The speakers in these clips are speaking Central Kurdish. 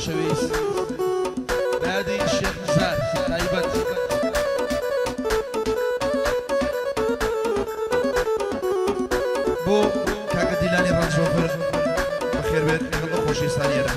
خۆشەویست بەیادی شێخ نزار تایبەت. بۆ کاکە دیلانی ڕەنجڕۆڤەر بەخێر بێت لەگەڵ ئەو خۆشەویستانی ئێرە.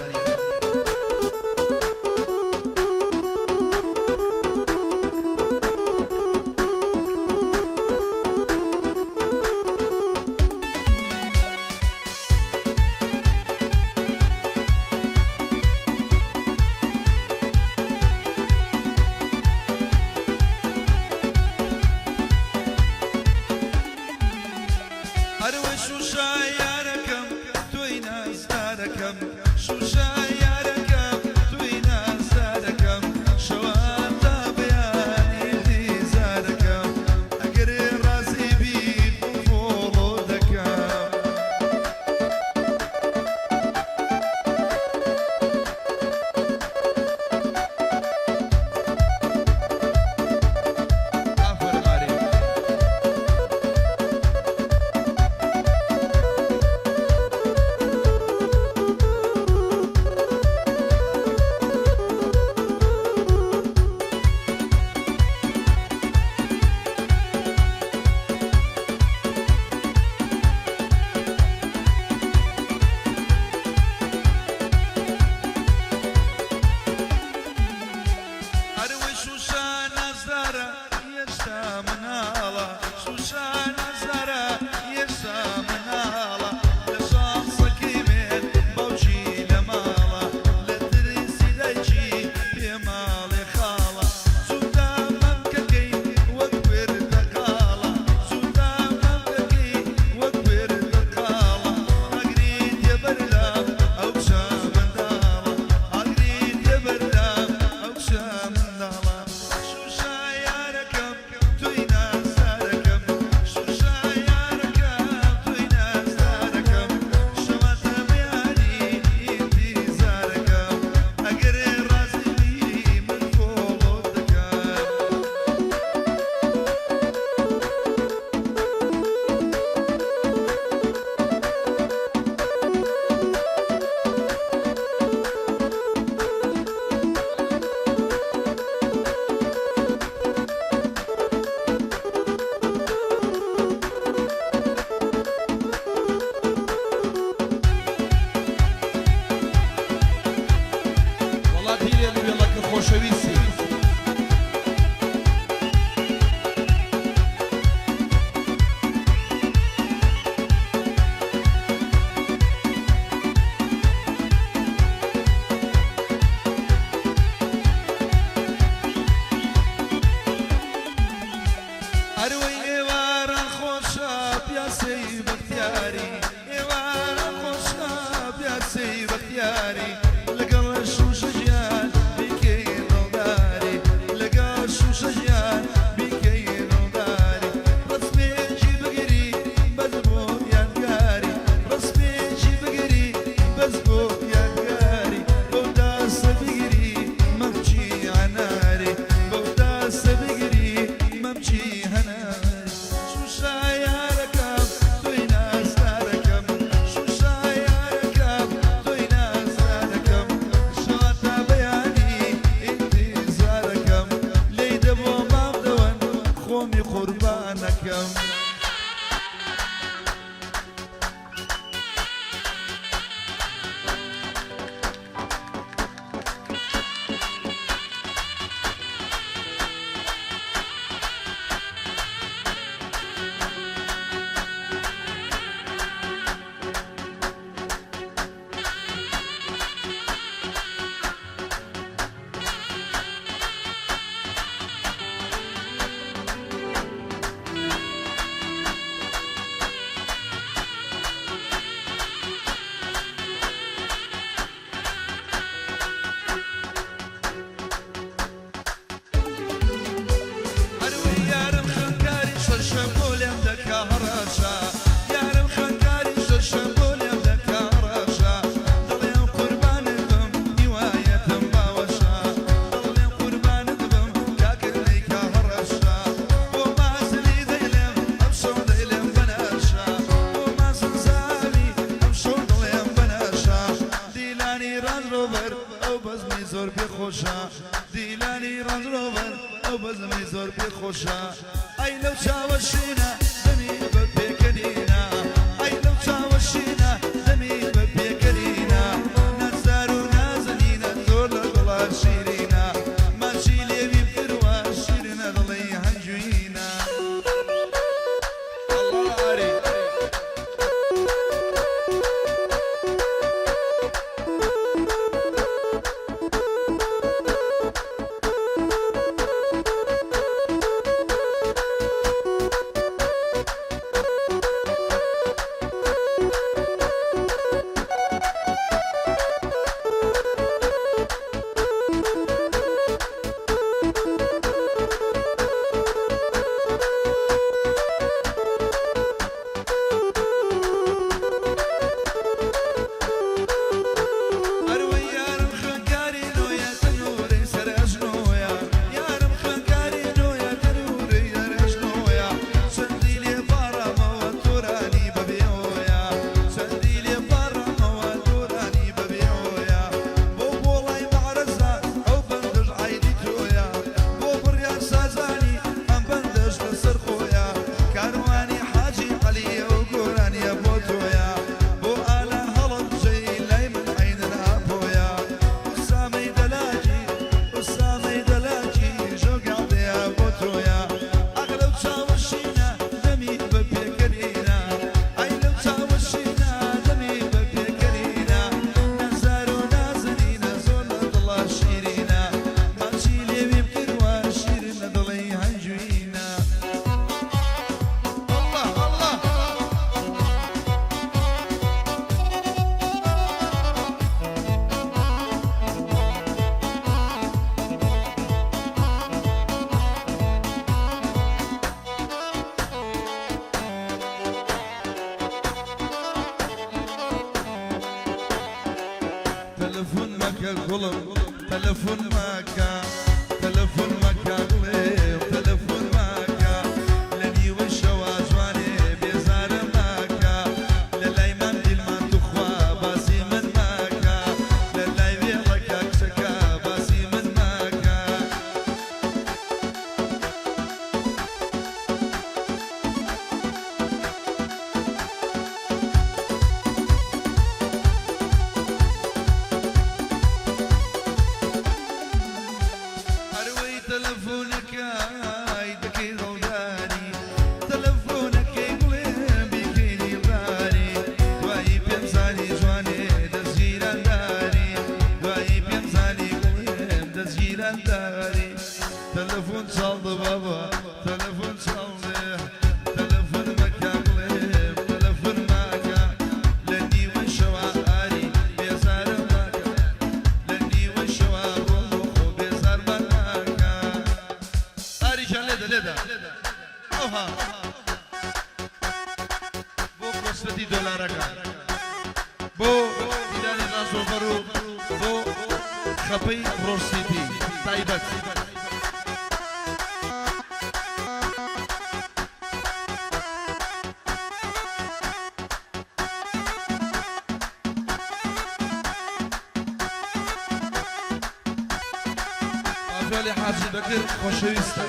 ڕەنج ڕۆڤەر ئەو بەزمی زۆر پێ خۆشە، دیلانی ڕەنج ڕۆڤەر ئەو بەزمی زۆر پێ خۆشە. ئەی لەو چاوە شینە دەمی بە پێکەنینە، ئەی لەو چاوە شینە دەمی بە پێکەنینە، نازدار و نازەنینە زۆر لە دڵا شیرینە، ماچی لێوی بکردوە شیرینە دڵی هەنجوینە. ئەڵڵا ئاری. ئەروەی یارم خوێندکاری نۆیە تەنورەی سەر ئەژنۆیە، یارم خوێندکاری نۆیە تەنورەی سەر ئەژنۆیە، چەندی لێ پاڕامەوە تۆرانی بەبێ هۆیە، چەندی لێ پاڕامەوە تۆرانی بەبێ هۆیە، بۆ پۆڵای مەعرەزە ئەو بەندەش عەیدی تۆیە، بۆ بڕیار سازانی ئەم بەندەش لەسەر خۆیە، کاروانی حاجی عەلی ئەو گۆرانیە بۆ تۆیە، بۆ ئالان هەڵەبجەی لای من عەینەن ئاپۆیە، ئوسامەی دەلاکی ئوسامەی دەلاکی ژۆگاڵدەیە بۆ تۆیە، ئاخ لەو چاوە شینە دەمی بە پێکەنینە، ئای لەو چاوە شینە دەمی بە پێکەنینە، نازدار و نازەنینە زۆر لە دڵا شیرینە، ماچی لێویم کردوە شیرینە دڵی هەنجوینە. ئەڵڵا ئەڵڵا. تەلەفۆن مەکە گوڵم تەلەفۆن مەکە، تەلەفۆن مەکە گوڵێم تەلەفۆن مەکە، لە نیوەی شەوا جوانێ بێزارم مەکە، لە لای مام دیلمان توخوا باسی من مەکە، لە لای وێڵەکە کچەکە باسی من مەکە. ئەروەی تەلەفۆنەکەی دەکەی دڵداری، تەلەفۆنەکەی گوڵێ بیکەی دیڵداری، دوایی پێم زانی جوانێ دەستگیرانداری، دوایی پێم زانی گوڵێم دەستگیرانداری. تەلەفۆن چاڵدە بابا تەلەفۆن چاڵدێ، تەلەفۆن مەکە گوڵێم تەلەفۆن مەکە، لە نیوەی شەوا ئاری بێزارم مەکە، لە نیوەی شەوا ڕۆم بۆ خۆ بێزارمان مەکە. ئاری گیان لێدە لێدە ئەوها بۆ کۆسرەتی دۆلارەکە، بۆ دیلانی ڕازۆڤەر و بۆ خەپەی ڕۆژسیتی تایبەت. پاڤێڵی حاجی بەکر خۆشەویستە.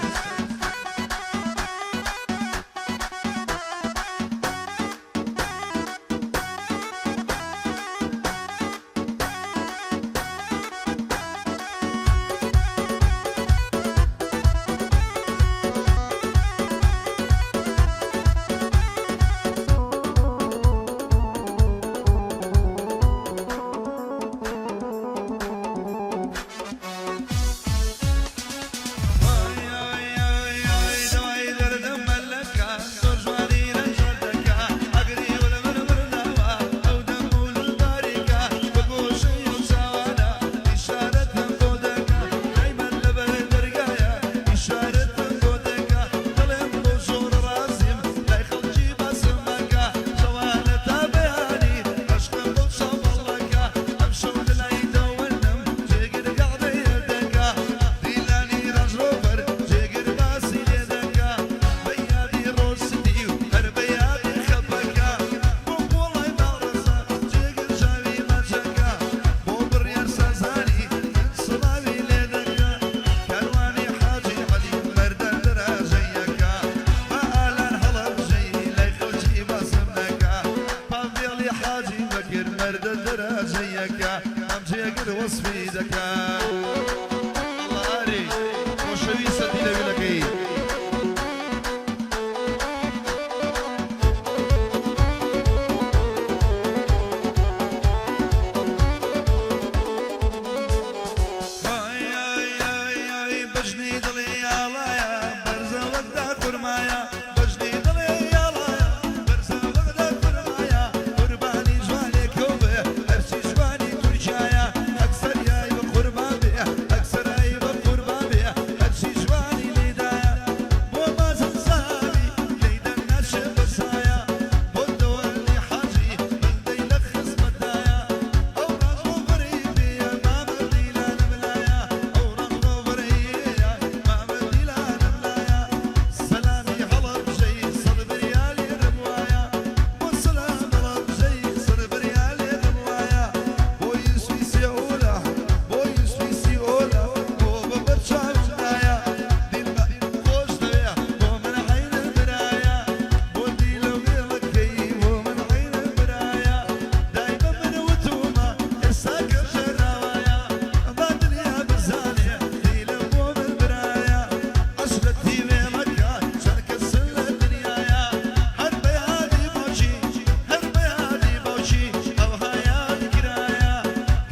هەر وەسفی دەکا. ئەڵا ئاری خۆشەویستە دیلەویلەکەی. ئای ئای ئای ئای بەژنی دڵی ئاڵایە بەرزە وەک داخورمایە بەژنی دڵی ئاڵایە بەرزە وەک داخورمایە قوربانی جوانێکەو بێ هەرچی جوانی تورکیایە ئەکسەریای بە قوربان بێ ئەکسەرای بە قوربان بێ هەرچی جوانی لێدایە بۆ مازن زاوی لێی دەرناچێ بەسایە بۆ دەوەلی حاجی بەندەی لە خزمەتدایە ئەو ڕاستڕۆڤەرەی بێیە مامە دیلانم لایە ئەو ڕاستڕۆڤەرەیە مامە دیلانم لایە سەلامی هەڵەبجەی سەد بریا لێرە بوایە بۆ سەلام هەڵەبجەی سەد بریا لێرە بوایە بۆ یوسفی سێئۆلە بۆ یوسفی سیئۆلە بۆ بە بەر چاوم دایە دیلمە خۆش دەوێ بۆ من عەینە برایە بۆ دیلە وێڵەکەی بۆ من عەینە برایە دایمە من وتومە ئێستا کە ژەراوایە با دنیا بزانێ دیلە بۆ من برایە عەشرەتی وێڵەکە چەند کەسن لە دنیایە هەر بە یادی باوکی هەر بە یادی باوکی ئەوها یاد کرایە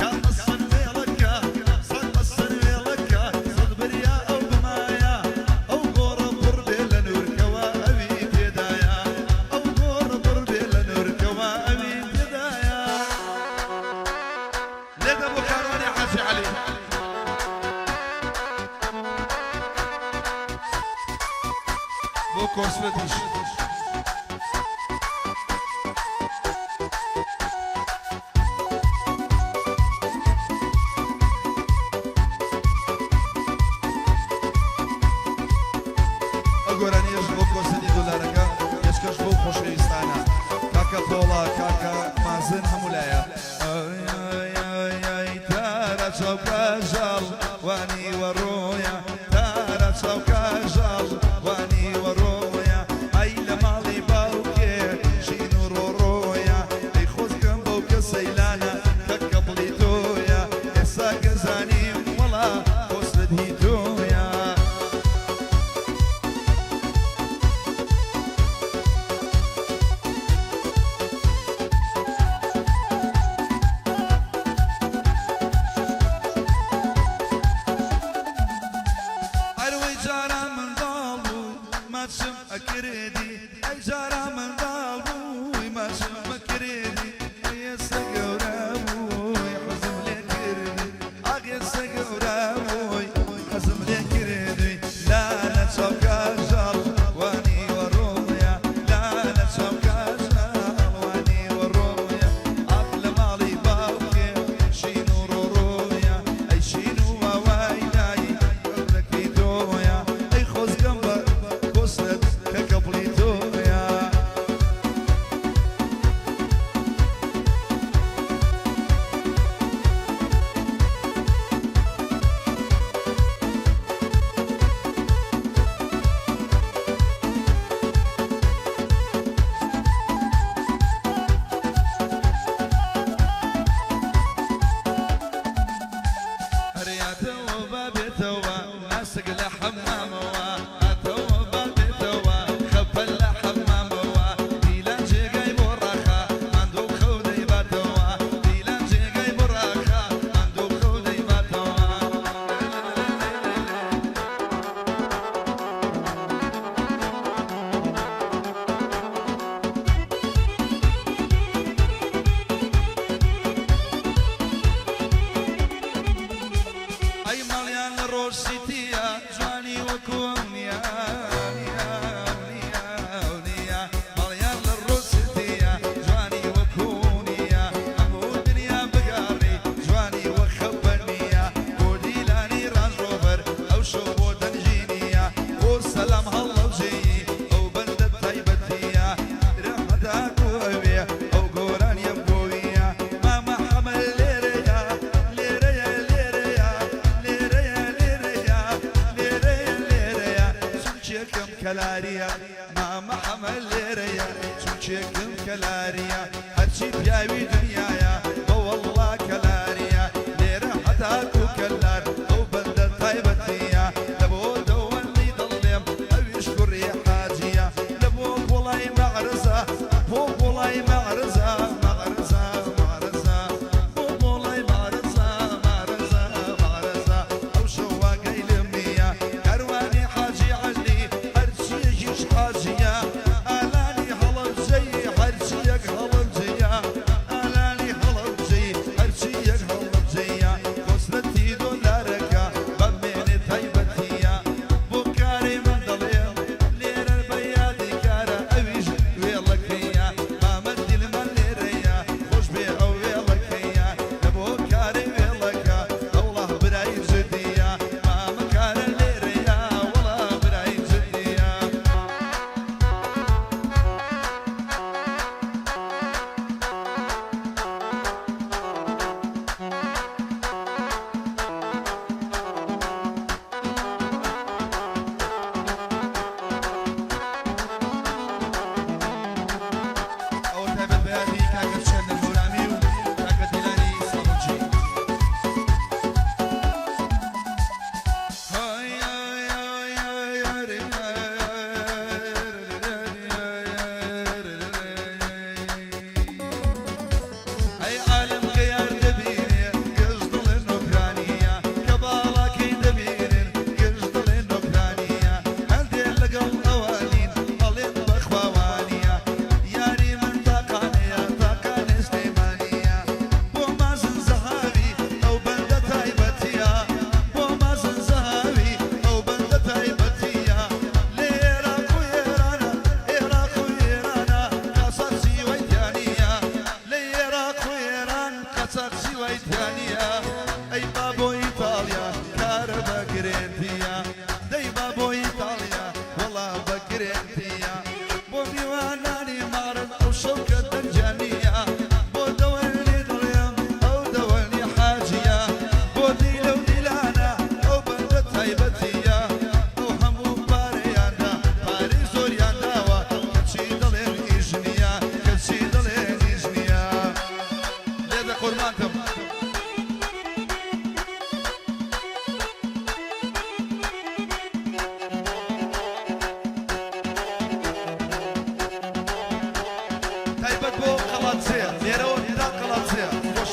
کامە سەر وێڵەکە سەد بەسەر وێڵەکە سەد بریا ئەو بمایە ئەو گۆڕە پڕ بێ لە نوور کەوا ئەوی تێدایە ئەو گۆڕە پڕ بێ لە نوور کەوا ئەوی تێدایە. لێدە بۆ کاروانی حاجی عەلی. بۆ کۆسرەتیش. ئەو گۆرانیەش بۆ کۆسرەتی دۆلارەکە پێشکەش بەو خۆشەویستانە کاکە پۆڵا کاکە مازن هەموو لایە. ئای ئای ئای ئای تارا چاو کاژاڵ وانی وەڕۆیە تارا چاو کاژاڵ وانی وەڕۆیە ئای لە ماڵی باوکێ شین و ڕۆڕۆیە ئەی خۆزگەم بەو کەسەی لانە کە کەپڵی تۆیە ئێستا کە زانیم وەڵا کۆسرەت هی تۆیە. ئەروەی جاران منداڵ بووی ماچم ئەکردی ئەی جاران منداڵ بووی ماچم ئەکردی ئەی ئێستا گەورە بووی حەزم لێ کردی ئاخ ئێستا گەورە بووی حەزم لێ کردی لانە چاو کاژاڵ وانی وەڕۆیە لانە چاو کاژاڵ وانی وەڕۆیە ئاخ لە ماڵی باوکێ شین و ڕۆڕۆیە ئەی شین و واوای لای قەبرەکەی تۆیە ئەی خۆزگەم بە کۆسرەت کە کەپڵی تۆیە. هەر یاتەوە با بێتەوە ئاسک لە حەمامەوە هاتەوە با بێتەوە خەپەل لە حەمامەوە دیلان جێگای بۆ ڕاخا ماندوو خەو دەیباتەوە دیلان جێگای بۆ ڕاخا ماندوو خەو دەیباتەوە. ئەی ماڵیان لە ڕۆژ سیتیە جوانی وەکو ئەو نییە نییە نییە ئەو نییە ماڵیان لە ڕۆژ سیتیە جوانی وەکو نییە هەموو دنیا بگەڕی جوانی وەک خەبەر نییە بۆ دیلانی ڕاز ڕۆڤەر ئەو شەو بۆ دەنگی نییە بۆ سەلام هەڵەبجەیی ئەو بەندە تایبەتیە رەحمەتاکو ئەوێ ئەو گۆرانیە بۆویە مامە حەمە لێرەیە لێرەیە لێرەیە لێرەیە لێرەیە لێرەیە لێرەیە چونکێکم کەلاریە مامە حەمە لێرەیە چونکێکم کەلاریە هەرچی پیاوی دنیایە بەوەڵڵا کەلاریە لێرە.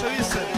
خۆشەویستن.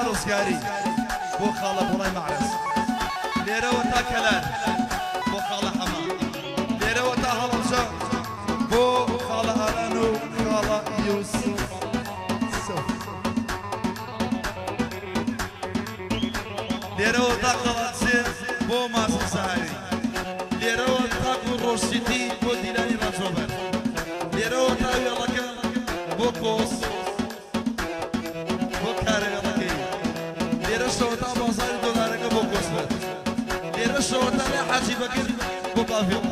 ڕزگاری بۆ خاڵە بۆڵای مەعرەز، لێرەوە تا کەلار بۆ خاڵە حەمە، لێرەوە تا هەڵەبجە بۆ خاڵە ئاران و خاڵە یوسف. لێرەوە تا قەڵادزێ بۆ مازن زەهاوی، لێرەوە تاکو ڕۆژسیتی بۆ دیلانی ڕەنجۆبەر، لێرەوە تا وێڵەکە بۆ کۆس بۆ کارەوێڵەکەی، لێرەشەوە تا بازاڕی دۆلارەکە بۆ کۆسرەت، لێرەشەوە تا لای حاجی بەکر بۆ باڤێڵ.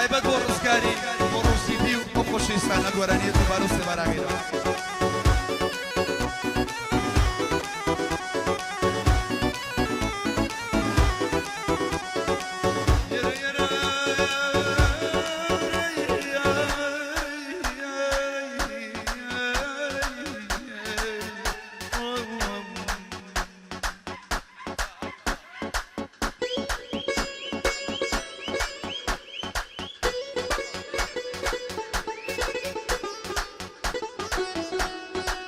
تایبەت بۆ ڕزگاری بۆ ڕۆژ تیڤی و ئەو خۆشەویستانە گۆرانیە دووبارە و سێبارە ئەکەینەوە.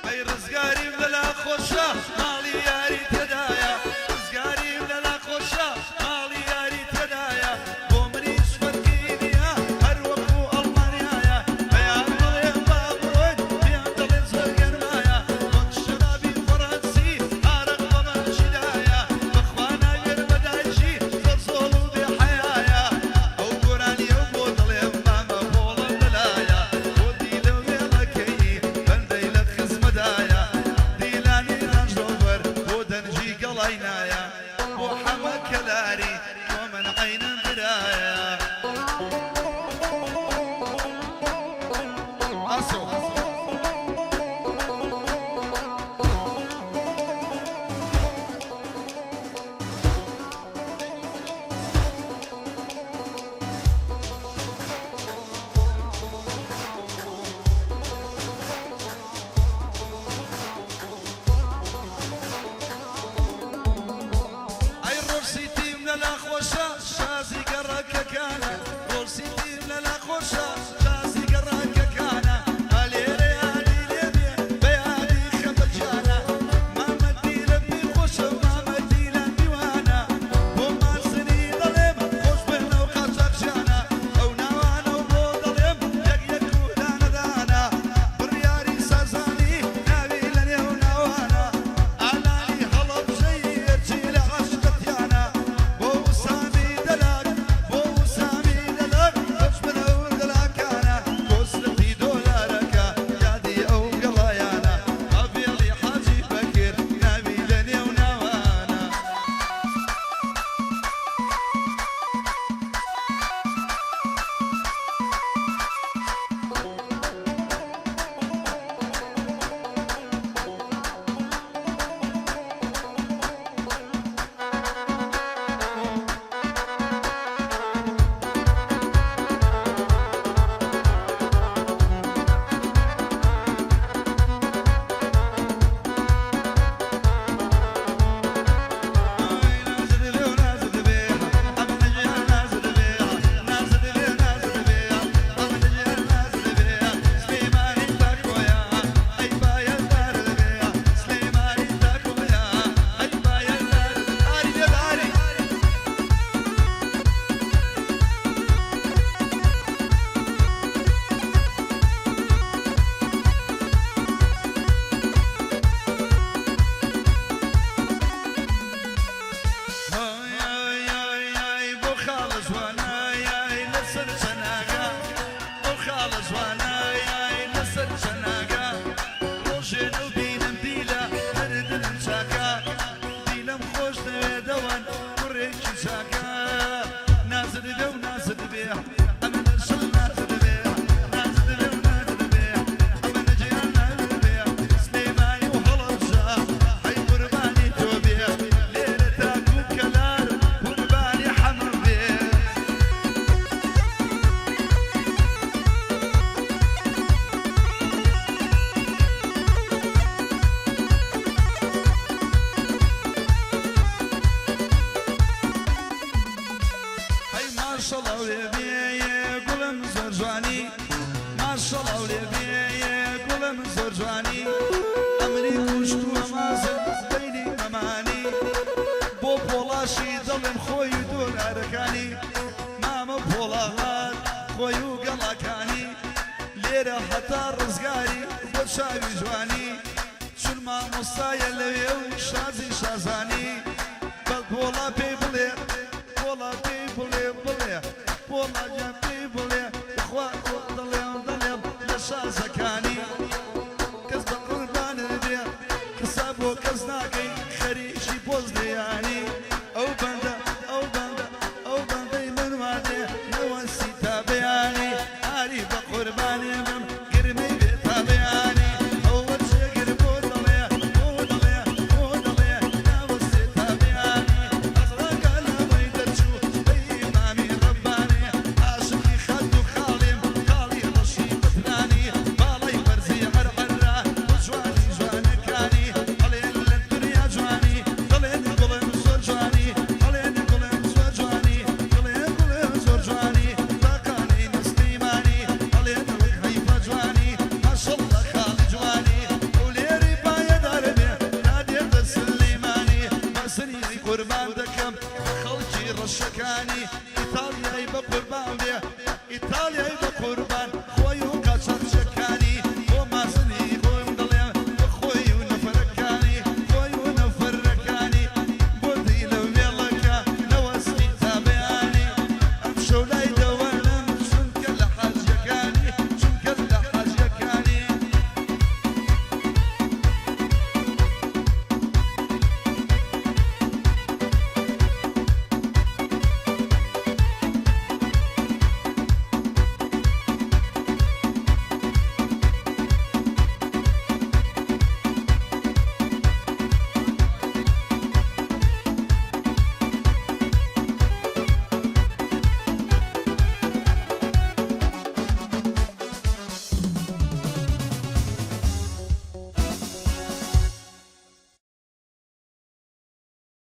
ئەی ڕزگاریم لەلا خۆشە ماڵی یاری تێدایە ڕزگاریم لەلا خۆشە ماڵی یاری تێدایە بۆ منیش فەرقی نییە هەر وەکو ئەڵمانیایە پێیان دەڵێم با بڕۆین پێیان دەڵێن زۆر گەرمایە وەک شەرابی فەڕەنسی ئارەق بە مەمکیدایە بەخوا ناوێرم بە دایکی زۆر زۆڵ و بێ حەیایە ئەو گۆرانیەو بۆ دەڵێم مامە بۆڵم لەلایە بۆ دیلە وێڵەکەی بەندەی لە خزمەدایە دیلانی ڕەنج ڕۆڤەر بۆ دەنگی گەڵای نایە بۆ حەمە کەلاری بۆ من عەینم برایە. ئاسۆ. ئەی ڕۆژ سیتیم لەلا خۆشە شازی گەڕەکەکانە ڕۆژ سیتیم لەلا خۆشە شازی گەڕەکەکانە با لێرە یادی لێ بێ بە یادی خەمبەرجانە مامە دیلم پێی خۆشە مامە دیلان دیوانە بۆ مازنی دەڵێم خۆش بێ لەو قاچاخچیانە ئەو ناوانەو بۆ دەڵێم یەک یەک و دانە دانە بڕیاری سازانی ناوی لە نێو ناوانە ئالانی هەڵەبجەی هەرچی لە عەشقەتیانە بۆ وسامی دەلاک بۆ وسامی دەلاک خۆش بنە و دەلاکانە کۆسرەتی دۆلارەکە یادی ئەو گەڵایانە هەڤێڵی حاجی بەکر ناوی لە نێو ناوانە. بۆ خاڵە جوانای لەسەر چەناگە بۆ خاڵە جوانای لەسەر چەناگە ڕۆژێ نەو بینم دیلە هەر دلم چاکە دیلەم خۆش دەوێ دەوەن کوڕێکی چاکە نازت بێ و نازت بێ ئەمن شڵ نازت بێ نازت بێ و نازت بێ ئەمن جیان نازت بێ سلێمانی و هەڵەبجە هەی قوربانی تۆ بێ لێرە تاکو کەلار قوربانی حەمە بێ. هەی ماشەڵا لێ بێ گوڵم زۆر جوانی ماشەڵا لێ بێ گوڵم زۆر جوانی ئەمری کوشتووە مازن بەینی مەمانی بۆ پۆڵاشی دەڵێم خۆی و دۆلارەکانی مامە پۆڵا هات خۆی و گەڵاکانی لێرە هەتا ڕزگاری بۆ چاوی جوانی چون مامۆستایە لەوێ و شازی شازانی بە پۆڵا پێی بڵێ پۆڵا پێی بڵێ بڵێ پۆڵا گیان پێی بڵێ خوا دەڵێم دەڵێم لە شازەکانی کەس بە قوربانت بێ قسە بۆ کەس ناکەی خەریکی پۆز دێیانی ئەو بەندە ئەو بەندە ئەو بەندەی من وادێ نەوەستی تا بەیانی. قوربانێ بم.